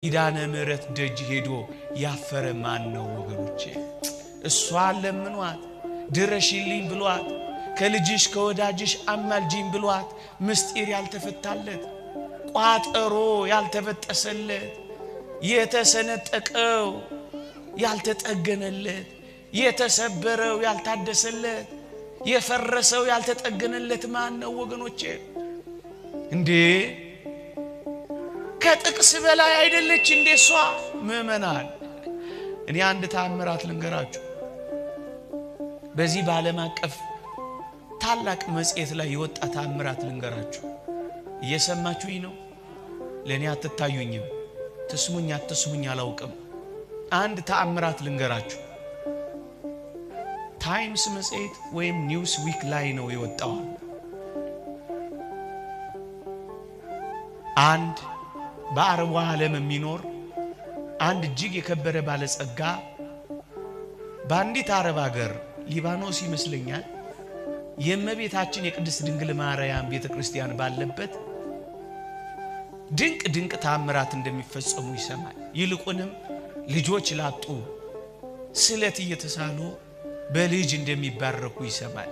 ኪዳነ ምሕረት ደጅ ሄዶ ያፈረ ማን ነው ወገኖቼ? እሷን ለምኗት ድረሽልኝ ብሏት፣ ከልጅሽ ከወዳጅሽ አማልጂኝ ብሏት፣ ምስጢር ያልተፈታለት፣ ቋጠሮ ያልተበጠሰለት፣ የተሰነጠቀው ያልተጠገነለት፣ የተሰበረው ያልታደሰለት፣ የፈረሰው ያልተጠገነለት ማን ነው ወገኖቼ? እንዴ፣ ከጥቅስ በላይ አይደለች እንዴ እሷ? ምእመናን፣ እኔ አንድ ተአምራት ልንገራችሁ። በዚህ በዓለም አቀፍ ታላቅ መጽሔት ላይ የወጣ ተአምራት ልንገራችሁ። እየሰማችሁኝ ነው? ለእኔ አትታዩኝም። ትስሙኝ አትስሙኝ አላውቅም። አንድ ተአምራት ልንገራችሁ። ታይምስ መጽሔት ወይም ኒውስ ዊክ ላይ ነው የወጣው። አንድ በአረቡ ዓለም የሚኖር አንድ እጅግ የከበረ ባለጸጋ በአንዲት አረብ ሀገር፣ ሊባኖስ ይመስለኛል፣ የእመቤታችን የቅድስት ድንግል ማርያም ቤተ ክርስቲያን ባለበት ድንቅ ድንቅ ተአምራት እንደሚፈጸሙ ይሰማል። ይልቁንም ልጆች ላጡ ስለት እየተሳሉ በልጅ እንደሚባረኩ ይሰማል።